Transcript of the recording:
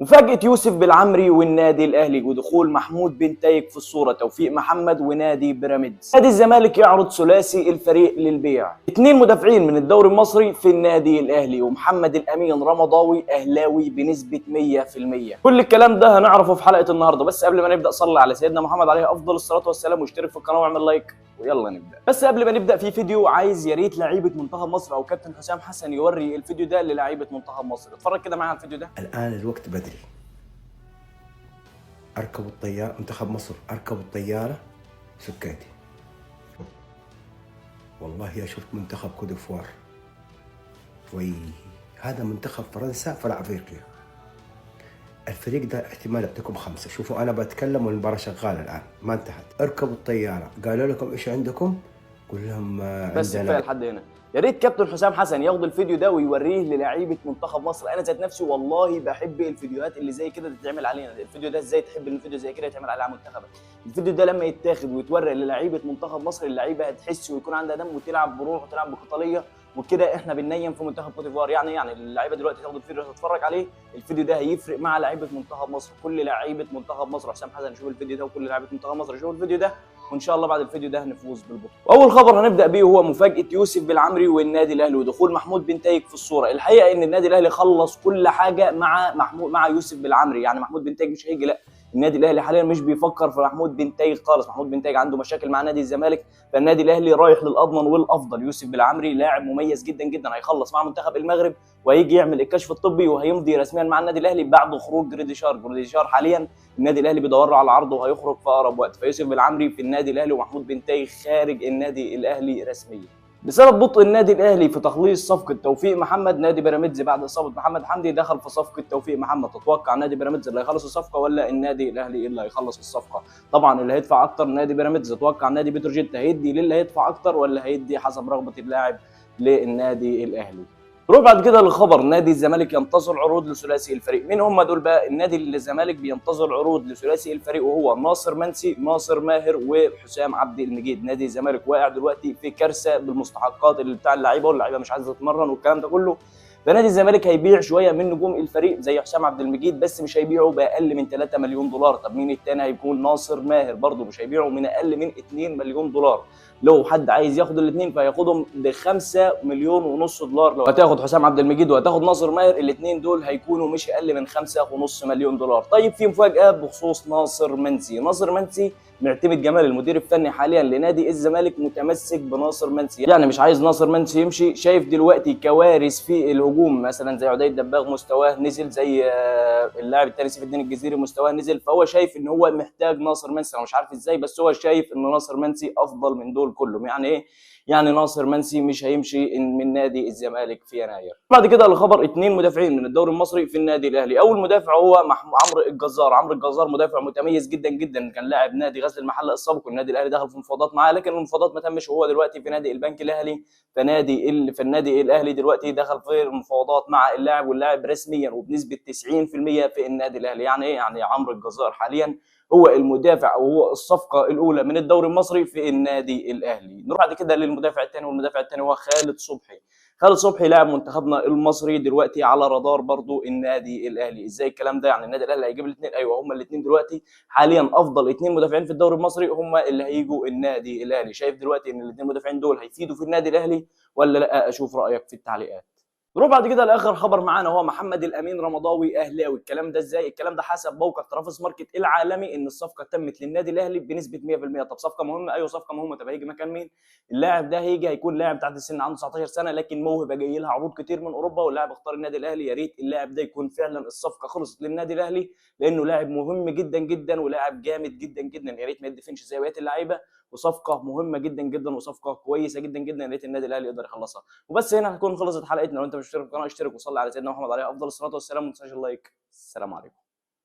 مفاجأة يوسف بالعمري والنادي الأهلي ودخول محمود بنتايج في الصورة، توفيق محمد ونادي بيراميدز. نادي الزمالك يعرض ثلاثي الفريق للبيع، 2 مدافعين من الدوري المصري في النادي الأهلي، ومحمد الأمين رمضاوي أهلاوي بنسبة 100%. كل الكلام ده هنعرفه في حلقة النهاردة، بس قبل ما نبدأ صلي على سيدنا محمد عليه أفضل الصلاة والسلام، واشترك في القناة واعمل like، ويلا نبدأ. بس قبل ما نبدأ في فيديو عايز يا ريت لعيبة منتخب مصر أو كابتن حسام حسن يوري الفيديو ده للعيبة منتخب مصر. اتفرج كده معايا على الفيديو ده. الآن الوقت بدري، أركبوا الطيارة، منتخب مصر أركبوا الطيارة سكاتي. والله يا شفت منتخب كوت ديفوار، وي هذا منتخب فرنسا فرع أفريقيا. الفريق ده احتمال يعطيكم 5. شوفوا أنا بتكلم والمباراة شغالة الآن ما انتهت. اركبوا الطيارة، قالوا لكم إيش عندكم؟ قول لهم بس عندنا كفاية لحد هنا. يا ريت كابتن حسام حسن ياخد الفيديو ده ويوريه للاعيبه منتخب مصر. انا ذات نفسي والله بحب الفيديوهات اللي زي كده تتعمل علينا. الفيديو ده ازاي تحب ان الفيديو زي كده يتعمل على منتخبك؟ الفيديو ده لما يتاخد ويتورى للاعيبه منتخب مصر، اللعيبة هتحس ويكون عندها دم وتلعب بروح وتلعب بقتاليه، وكده احنا بننيم في منتخب كوت ديفوار. يعني اللعيبة دلوقتي تاخد الفيديو وتتفرج عليه، الفيديو ده هيفرق مع لعيبة منتخب مصر. كل لعيبة منتخب مصر، حسام حسن يشوف الفيديو ده، وكل لعيبة منتخب مصر يشوف الفيديو ده، وان شاء الله بعد الفيديو ده هنفوز بالبطولة. واول خبر هنبدا بيه هو مفاجاة يوسف بالعمري والنادي الاهلي ودخول محمود بنتايج في الصورة. الحقيقة ان النادي الاهلي خلص كل حاجة مع محمود، مع يوسف بالعمري. يعني محمود بنتايج مش هيجي، لا، النادي الاهلي حاليا مش بيفكر في محمود بنتايج خالص. محمود بنتايج عنده مشاكل مع نادي الزمالك، فالنادي الاهلي رايح للاضمن والافضل. يوسف بالعمري لاعب مميز جدا جدا، هيخلص مع منتخب المغرب وهيجي يعمل الكشف الطبي وهيمضي رسميا مع النادي الاهلي بعد خروج جريديشار. جريديشار حاليا النادي الاهلي بيدور له على عرضه وهيخرج في اقرب وقت. فيوسف بالعمري في النادي الاهلي ومحمود بنتايج خارج النادي الاهلي رسميا. بسبب بطء النادي الاهلي في تخليص صفقة توفيق محمد، نادي بيراميدز بعد اصابه محمد حمدي دخل في صفقة توفيق محمد. تتوقع نادي بيراميدز اللي هيخلص الصفقة ولا النادي الاهلي اللي هيخلص الصفقة؟ طبعا اللي هيدفع اكتر نادي بيراميدز. تتوقع نادي بتروجيت هيدي للي هيدفع اكتر ولا هيدي حسب رغبة اللاعب للنادي الاهلي؟ نروح بعد كده للخبر، نادي الزمالك ينتظر عروض لثلاثي الفريق. مين هم دول بقى؟ النادي اللي الزمالك بينتظر عروض لثلاثي الفريق وهو ناصر منسي، ناصر ماهر، وحسام عبد المجيد. نادي الزمالك واقع دلوقتي في كارثة بالمستحقات اللي بتاع اللعيبة، واللعيبة مش عايزه تتمرن والكلام ده كله. فنادي الزمالك هيبيع شوية من نجوم الفريق زي حسام عبد المجيد، بس مش هيبيعه باقل من 3 مليون دولار. طب مين التاني؟ هيكون ناصر ماهر، برضه مش هيبيعه من اقل من 2 مليون دولار. لو حد عايز ياخد الاثنين فهياخدهم ب 5 مليون ونص دولار. لو هتاخد حسام عبد المجيد وهتاخد ناصر ماهر، الاثنين دول هيكونوا مش اقل من 5.5 مليون دولار. طيب في مفاجاة بخصوص ناصر منسي. ناصر منسي معتمد جمال المدير الفني حاليا لنادي الزمالك متمسك بناصر منسي، يعني مش عايز ناصر منسي يمشي. شايف دلوقتي كوارث في الهجوم، مثلا زي عدي الدباغ مستواه نزل، زي اللاعب الثاني سيف الدين الجزيري مستواه نزل، فهو شايف ان هو محتاج ناصر منسي. انا مش عارف ازاي، بس هو شايف ان ناصر منسي افضل من دول كلهم. يعني ايه؟ يعني ناصر منسي مش هيمشي من نادي الزمالك في يناير. بعد كده الخبر، 2 مدافعين من الدوري المصري في النادي الاهلي. اول مدافع هو عمرو الجزار. عمرو الجزار مدافع متميز جدا جدا، كان لاعب نادي غزل المحلة السابق، والنادي الاهلي دخل في مفاوضات معاه، لكن المفاوضات ما تمش، وهو دلوقتي في نادي البنك الاهلي. فالنادي الاهلي دلوقتي دخل في المفاوضات مع اللاعب، واللاعب رسميا وبنسبة 90% في النادي الاهلي. يعني ايه؟ يعني عمرو الجزار حاليا هو المدافع او هو الصفقة الاولى من الدوري المصري في النادي الاهلي. نروح بعد كده للمدافع الثاني، والمدافع الثاني هو خالد صبحي. خالد صبحي لاعب منتخبنا المصري دلوقتي على رادار برضو النادي الاهلي. ازاي الكلام ده؟ يعني النادي الاهلي هيجيب الاثنين؟ ايوه، هم الاثنين دلوقتي حاليا افضل 2 مدافعين في الدوري المصري، هم اللي هيجوا النادي الاهلي. شايف دلوقتي ان الاثنين مدافعين دول هيفيدوا في النادي الاهلي ولا لا؟ اشوف رايك في التعليقات. نروح بعد كده لاخر خبر معانا، هو محمد الامين رمضاوي اهلاوي. الكلام ده ازاي؟ الكلام ده حسب موقع ترافيس ماركت العالمي ان الصفقة تمت للنادي الاهلي بنسبة 100%. طب صفقة مهمة؟ ايوه صفقة مهمة. طب هيجي مكان مين؟ اللاعب ده هيجي هيكون لاعب تحت السن، عنده 19 سنة، لكن موهبة جاي لها عروض كتير من اوروبا، واللاعب اختار النادي الاهلي. يا ريت اللاعب ده يكون فعلا الصفقة خلصت للنادي الاهلي، لانه لاعب مهم جدا جدا ولاعب جامد جدا جدا. يا ريت ما يدفنش زي بقية اللعيبة، وصفقه مهمة جدا جدا وصفقه كويسة جدا جدا، يا ريت النادي الاهلي يقدر يخلصها. وبس هنا هتكون خلصت حلقتنا. لو انت مش مشترك في القناة اشترك، وصلي على سيدنا محمد عليه افضل الصلاة والسلام، وما تنساش ال like. السلام عليكم.